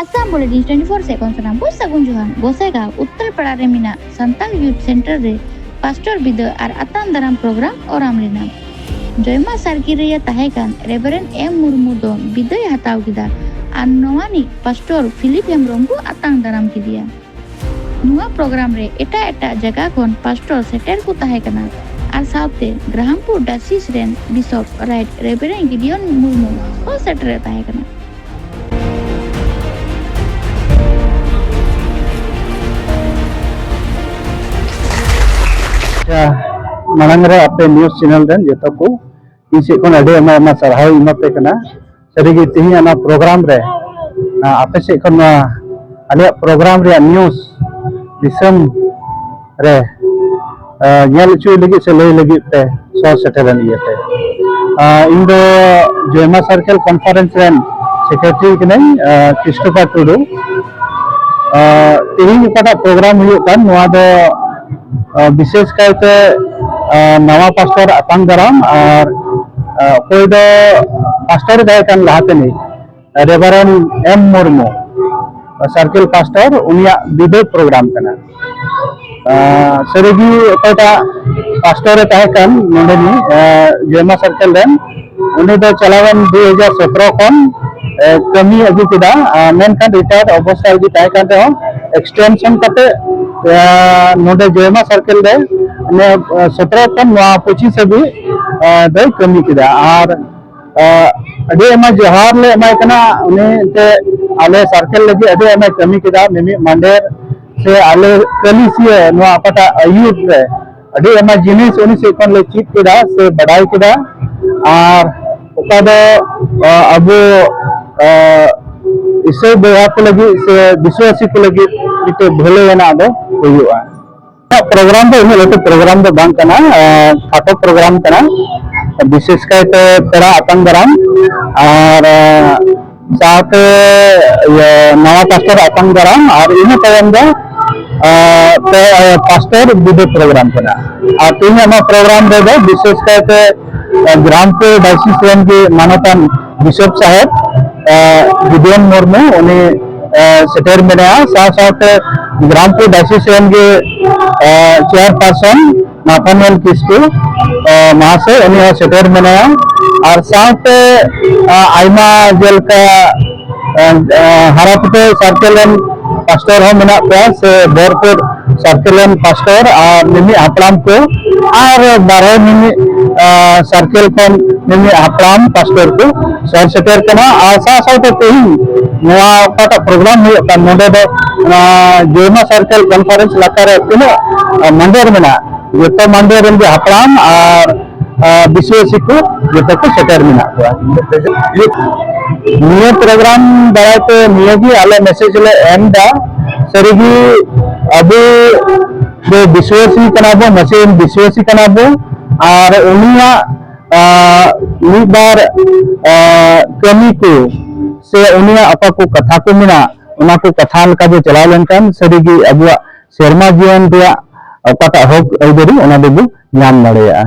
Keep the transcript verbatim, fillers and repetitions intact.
Assam bulletin twenty four ᱥᱮᱫ ᱠᱷᱚᱱ ᱥᱟᱱᱟᱢ ᱠᱚ ᱥᱟᱹᱜᱩᱱ ᱡᱚᱦᱟᱨ᱾ ᱜᱚᱥᱟᱭᱜᱟᱸᱣ ᱩᱛᱛᱚᱨ ᱯᱟᱲᱟ ᱨᱮ ᱢᱮᱱᱟᱜ ᱥᱟᱱᱛᱟᱲ ᱭᱩᱛᱷ ᱥᱮᱱᱴᱟᱨ ᱨᱮ ᱯᱟᱥᱴᱚᱨ ᱵᱤᱫᱟᱹ ᱟᱨ ᱟᱛᱟᱝ ᱫᱟᱨᱟᱢ ᱯᱨᱳᱜᱨᱟᱢ ᱚᱨᱟᱢ ᱞᱮᱱᱟ᱾ ᱡᱚᱭᱢᱟ ᱥᱟᱨᱠᱤᱞ ᱨᱮᱭ ᱛᱟᱦᱮᱸ ᱠᱟᱱ ᱨᱮᱵᱷᱟᱨᱮᱱᱰ ᱮᱢ ᱢᱩᱨᱢᱩ ᱫᱚ ᱵᱤᱫᱟᱹᱭ ᱦᱟᱛᱟᱣ ᱠᱮᱫᱟ ᱟᱨ ᱱᱚᱣᱟᱱᱤᱡ ᱯᱟᱥᱴᱚᱨ ᱯᱷᱤᱞᱤᱯ ᱦᱮᱢᱵᱨᱚᱢ ᱠᱚ ᱟᱛᱟᱝ ᱫᱟᱨᱟᱢ ᱠᱮᱫᱮᱭᱟ᱾ ᱱᱚᱣᱟ ᱯᱨᱳᱜᱨᱟᱢ ᱨᱮ ᱮᱴᱟᱜ ᱮᱴᱟᱜ ᱡᱟᱭᱜᱟ ᱠᱷᱚᱱ ᱯᱟᱥᱴᱚᱨ ᱥᱮᱴᱮᱨ ᱠᱚ ᱛᱟᱦᱮᱸ ᱠᱟᱱᱟ ᱟᱨ ᱥᱟᱶᱛᱮ ᱜᱨᱟᱦᱟᱢᱯᱩᱨ ᱰᱟᱭᱥᱤᱥ ᱨᱮᱱ ᱵᱤᱥᱚᱯ ᱨᱟᱭᱤᱴ ᱨᱮᱵᱷᱟᱨᱮᱱᱰ ᱜᱤᱰᱤᱭᱚᱱ ᱢᱩᱨᱢᱩ ᱦᱚᱸ ᱥᱮᱴᱮᱨᱮ ᱛᱟᱦᱮᱸ ᱠᱟᱱᱟ᱾ ᱟᱪᱪᱷᱟ, ᱢᱟᱲᱟᱝ ᱨᱮ ᱟᱯᱮ ᱱᱤᱭᱩᱡᱽ ᱪᱮᱱᱮᱞ ᱨᱮᱱ ᱡᱚᱛᱚ ᱠᱚ ᱤᱧ ᱥᱮᱫ ᱠᱷᱚᱱ ᱟᱹᱰᱤ ᱟᱭᱢᱟ ᱟᱭᱢᱟ ᱥᱟᱨᱦᱟᱣ ᱤᱧ ᱮᱢᱟ ᱯᱮ ᱠᱟᱱᱟ᱾ ᱥᱟᱹᱨᱤᱜᱮ ᱛᱮᱦᱮᱧ ᱚᱱᱟ ᱯᱨᱳᱜᱨᱟᱢ ᱨᱮ, ᱟ, ᱟᱯᱮ ᱥᱮᱫ ᱠᱷᱚᱱ ᱱᱚᱣᱟ ᱟᱞᱮᱭᱟᱜ ᱯᱨᱳᱜᱨᱟᱢ ᱨᱮᱭᱟᱜ ᱱᱤᱭᱩᱡᱽ ᱫᱤᱥᱚᱢ ᱨᱮ, ᱟ, ᱧᱮᱞ ᱦᱚᱪᱚᱭ ᱞᱟᱹᱜᱤᱫ ᱥᱮ ᱞᱟᱹᱭ ᱞᱟᱹᱜᱤᱫ ᱯᱮ ᱥᱚᱦᱚᱨ ᱥᱮᱴᱮᱨᱮᱱ ᱤᱭᱟᱹᱛᱮ᱾ ᱟ, ᱤᱧ ᱫᱚ ᱡᱚᱭᱢᱟ ᱥᱟᱨᱠᱮᱞ ᱠᱚᱱᱯᱷᱟᱨᱮᱱᱥ ᱨᱮᱱ ᱥᱮᱠᱨᱮᱴᱟᱨᱤ ᱠᱟᱹᱱᱟᱹᱧ, ᱟ, ᱠᱨᱤᱥᱴᱳᱯᱷᱟᱨ ᱴᱩᱰᱩ᱾ ᱟ, ᱛᱮᱦᱮᱧ ᱚᱠᱟᱴᱟᱜ ᱯᱨᱳᱜᱨᱟᱢ ᱦᱩᱭᱩᱜ ᱠᱟᱱ, ᱱᱚᱣᱟ ᱫᱚ, ᱟ, ᱵᱤᱥᱮᱥ ᱠᱟᱭᱛᱮ, ᱟ, ᱱᱟᱣᱟ ᱯᱟᱥᱴᱚᱨ ᱟᱛᱟᱝ ᱫᱟᱨᱟᱢ ᱟᱨ, ᱟ, ᱚᱠᱚᱭ ᱫᱚ ᱯᱟᱥᱴᱚᱨ ᱮ ᱛᱟᱦᱮᱸ ᱠᱟᱱ ᱞᱟᱦᱟ ᱛᱮᱱᱤᱡ ᱨᱮᱵᱷᱟᱨᱮᱱᱰ ᱮᱢ ᱢᱩᱨᱢᱩ, ᱥᱟᱨᱠᱮᱞ ᱯᱟᱥᱴᱚᱨ, ᱩᱱᱤᱭᱟᱜ ᱵᱤᱫᱟᱹᱭ ᱯᱨᱳᱜᱨᱟᱢ ᱠᱟᱱᱟ᱾ ᱟ, ᱥᱟᱹᱨᱤᱜᱮ ᱚᱠᱚᱭᱴᱟᱜ ᱯᱟᱥᱴᱚᱨ ᱮ ᱛᱟᱦᱮᱸ ᱠᱟᱱ ᱱᱚᱰᱮᱱᱤᱡ, ᱟ, ᱡᱚᱭᱢᱟ ᱥᱟᱨᱠᱮᱞ ᱨᱮᱱ, ᱩᱱᱤ ᱫᱚ ᱪᱟᱞᱟᱣᱮᱱ ᱫᱩ ᱦᱟᱡᱟᱨ ᱥᱚᱛᱨᱚ ᱠᱷᱚᱱ, ᱮ, ᱠᱟᱹᱢᱤ ᱟᱹᱜᱩ ᱠᱮᱫᱟ᱾ ᱟ, ᱢᱮᱱᱠᱷᱟᱱ ᱨᱤᱴᱟᱭᱟᱨᱰ ᱚᱵᱚᱥᱛᱟ ᱨᱮᱜᱮ ᱛᱟᱦᱮᱸ ᱠᱟᱱ ᱨᱮᱦᱚᱸ, ᱮᱠᱥᱴᱮᱱᱥᱚᱱ ᱠᱟᱛᱮ, ᱮ, ᱱᱚᱰᱮ ᱡᱚᱭᱢᱟ ᱥᱟᱨᱠᱮᱞ ᱨᱮ, ᱢᱟᱱᱮ, ᱮ, ᱥᱚᱛᱨᱚ ᱠᱷᱚᱱ ᱱᱚᱣᱟ ᱯᱚᱸᱪᱤᱥ ᱦᱟᱹᱵᱤᱡ, ᱮ, ᱫᱚᱭ ᱠᱟᱹᱢᱤ ᱠᱮᱫᱟ᱾ ᱟᱨ, ᱮ, ᱟᱹᱰᱤ ᱟᱭᱢᱟ ᱡᱚᱦᱟᱨ ᱞᱮ ᱮᱢᱟᱭ ᱠᱟᱱᱟ᱾ ᱩᱱᱤ ᱮᱱᱛᱮ ᱟᱞᱮ ᱥᱟᱨᱠᱮᱞ ᱞᱟᱹᱜᱤᱫ ᱟᱹᱰᱤ ᱟᱭᱢᱟᱭ ᱠᱟᱹᱢᱤ ᱠᱮᱫᱟ᱾ ᱢᱤᱢᱤᱫ ᱢᱟᱱᱰᱮᱨ ᱥᱮ ᱟᱞᱮ ᱠᱟᱹᱞᱤᱥᱤᱭᱟᱹ ᱱᱚᱣᱟ ᱚᱠᱟᱴᱟᱜ ᱟᱹᱭᱩᱨ ᱨᱮ ᱟᱹᱰᱤ ᱟᱭᱢᱟ ᱡᱤᱱᱤᱥ ᱩᱱᱤ ᱥᱮᱫ ᱠᱷᱚᱱ ᱞᱮ ᱪᱮᱫ ᱠᱮᱫᱟ ᱥᱮ ᱵᱟᱰᱟᱭ ᱠᱮᱫᱟ᱾ ᱟᱨ ᱚᱠᱟ ᱫᱚ, ᱟ, ᱟᱵᱚ, ᱟ, ᱤᱥᱟᱹᱭ ᱵᱚᱭᱦᱟ ᱠᱚ ᱞᱟᱹᱜᱤᱫ ᱥᱮ ᱵᱤᱥᱣᱟᱥᱤ ᱠᱚ ᱞᱟᱹᱜᱤᱫ ᱢᱤᱫᱴᱮᱡ ᱵᱷᱟᱹᱞᱟᱹᱭ ᱟᱱᱟᱜ ᱫᱚ ᱦᱩᱭᱩᱜᱼᱟ᱾ ᱯᱨᱳᱜᱨᱟᱢ ᱫᱚ ᱩᱱᱟᱹᱜ ᱞᱟᱹᱴᱩ ᱯᱨᱳᱜᱨᱟᱢ ᱫᱚ ᱵᱟᱝ ᱠᱟᱱᱟ, ᱟ, ᱠᱷᱟᱴᱚ ᱯᱨᱳᱜᱨᱟᱢ ᱠᱟᱱᱟ᱾ ᱵᱤᱥᱮᱥ ᱠᱟᱭᱛᱮ ᱯᱮᱲᱟ ᱟᱛᱟᱝ ᱫᱟᱨᱟᱢ ᱟᱨ, ᱟ, ᱥᱟᱶᱛᱮ, ᱤᱭᱟᱹ, ᱱᱟᱣᱟ ᱯᱟᱥᱴᱚᱨ ᱟᱛᱟᱝ ᱫᱟᱨᱟᱢ ᱟᱨ ᱤᱱᱟᱹ ᱛᱟᱭᱚᱢ ᱫᱚ, ᱟ, ᱯᱮ-, ᱟ, ᱯᱟᱥᱴᱚᱨ ᱵᱤᱫᱟᱹ ᱯᱨᱳᱜᱨᱟᱢ ᱠᱟᱱᱟ᱾ ᱟᱨ ᱛᱮᱦᱮᱧᱟᱜ ᱱᱚᱣᱟ ᱯᱨᱳᱜᱨᱟᱢ ᱨᱮᱫᱚ ᱵᱤᱥᱮᱥ ᱠᱟᱭᱛᱮ, ᱟ, ᱜᱨᱟᱢᱯᱩᱨ ᱰᱟᱭᱥᱤᱥ ᱨᱮᱱ ᱜᱮ ᱢᱟᱱᱚᱛᱟᱱ ᱵᱤᱥᱚᱯ ᱥᱟᱦᱮᱵᱽ, ᱟ, ᱜᱤᱫᱤᱭᱚᱱ ᱢᱩᱨᱢᱩ, ᱩᱱᱤ ᱥᱮᱴᱮᱨ ᱢᱮᱱᱟᱭᱟ, ᱥᱟᱶ ᱥᱟᱶᱛᱮ ᱜᱨᱟᱢᱯᱩᱨ ᱰᱟᱭᱥᱤᱥ ᱨᱮᱱ ᱜᱮ ᱪᱮᱭᱟᱨᱯᱟᱨᱥᱚᱱ ᱱᱟᱛᱷᱟᱱᱤᱭᱮᱞ ᱠᱤᱥᱠᱩ ᱢᱟᱦᱟᱥᱚᱭ, ᱩᱱᱤ ᱦᱚᱸ ᱥᱮᱴᱮᱨ ᱢᱮᱱᱟᱭᱟ᱾ ᱟᱨ ᱥᱟᱶᱛᱮ ᱟᱭᱢᱟ, ᱡᱮᱞᱮᱠᱟ ᱦᱟᱨᱟᱯᱩᱴᱟᱹ ᱥᱟᱨᱠᱮᱞ ᱨᱮᱱ ᱯᱟᱥᱴᱚᱨ ᱦᱚᱸ ᱢᱮᱱᱟᱜ ᱠᱚᱣᱟ, ᱥᱮ ᱵᱚᱨᱯᱩᱨ ᱥᱟᱨᱠᱮᱞ ᱨᱮᱱ ᱯᱟᱥᱴᱚᱨ ᱟᱨ ᱢᱤᱢᱤᱫ ᱦᱟᱯᱲᱟᱢ ᱠᱚ, ᱟᱨ ᱵᱟᱨᱦᱮ ᱢᱤᱢᱤᱫ ᱥᱟᱨᱠᱮᱞ ᱠᱷᱚᱱ ᱢᱤᱢᱤᱫ ᱦᱟᱯᱲᱟᱢ ᱯᱟᱥᱴᱚᱨ ᱠᱚ ᱥᱮᱴᱮᱨ ᱥᱮᱴᱮᱨ ᱠᱟᱱᱟ᱾ ᱟᱨ ᱥᱟᱶ ᱥᱟᱶᱛᱮ ᱛᱮᱦᱮᱧ ᱱᱚᱣᱟ ᱚᱠᱟᱴᱟᱜ ᱯᱨᱳᱜᱨᱟᱢ ᱦᱩᱭᱩᱜ ᱠᱟᱱ, ᱱᱚᱰᱮ ᱫᱚ ᱡᱚᱭᱢᱟ ᱥᱟᱨᱠᱮᱞ ᱠᱚᱱᱯᱷᱟᱨᱮᱱᱥ ᱞᱟᱛᱟᱨ ᱨᱮ ᱛᱤᱱᱟᱹᱜ ᱢᱟᱱᱰᱮᱨ ᱢᱮᱱᱟᱜᱼᱟ, ᱡᱚᱛᱚ ᱢᱟᱱᱰᱮᱨ ᱨᱮᱱ ᱜᱮ ᱦᱟᱯᱲᱟᱢ ᱟᱨ ᱵᱤᱥᱣᱟᱹᱥᱤ ᱠᱚ ᱡᱚᱛᱚ ᱠᱚ ᱥᱮᱴᱮᱨ ᱢᱮᱱᱟᱜ ᱠᱚᱣᱟ᱾ ᱱᱤᱭᱟᱹ ᱯᱨᱳᱜᱨᱟᱢ ᱫᱟᱨᱟᱭ ᱛᱮ ᱱᱤᱭᱟᱹ ᱜᱮ ᱟᱞᱮ ᱢᱮᱥᱮᱡᱽ ᱞᱮ ᱮᱢ ᱮᱫᱟ, ᱥᱟᱹᱨᱤᱜᱮ ᱟᱵᱚ ᱫᱚ ᱵᱤᱥᱣᱟᱹᱥᱤ ᱠᱟᱱᱟ ᱵᱚ, ᱢᱟᱥᱮ ᱵᱤᱥᱣᱟᱹᱥᱤ ᱠᱟᱱᱟ ᱵᱚ, ᱟᱨ ᱩᱱᱤᱭᱟᱜ ᱢᱤᱫ ᱵᱟᱨ ᱠᱟᱹᱢᱤ ᱠᱚ ᱥᱮ ᱩᱱᱤᱭᱟᱜ ᱚᱠᱟ ᱠᱚ ᱠᱟᱛᱷᱟ ᱠᱚ ᱢᱮᱱᱟᱜ, ᱚᱱᱟ ᱠᱚ ᱠᱟᱛᱷᱟ ᱞᱮᱠᱟ ᱵᱚ ᱪᱟᱞᱟᱣ ᱞᱮᱱᱠᱷᱟᱱ ᱥᱟᱹᱨᱤᱜᱮ ᱟᱵᱚᱣᱟᱜ ᱥᱮᱨᱢᱟ ᱡᱤᱭᱚᱱ ᱨᱮᱭᱟᱜ ᱚᱠᱟᱴᱟᱜ ᱦᱚᱠ ᱟᱹᱭᱫᱟᱹᱨᱤ, ᱚᱱᱟ ᱫᱚᱵᱚ ᱧᱟᱢ ᱫᱟᱲᱮᱭᱟᱜᱼᱟ᱾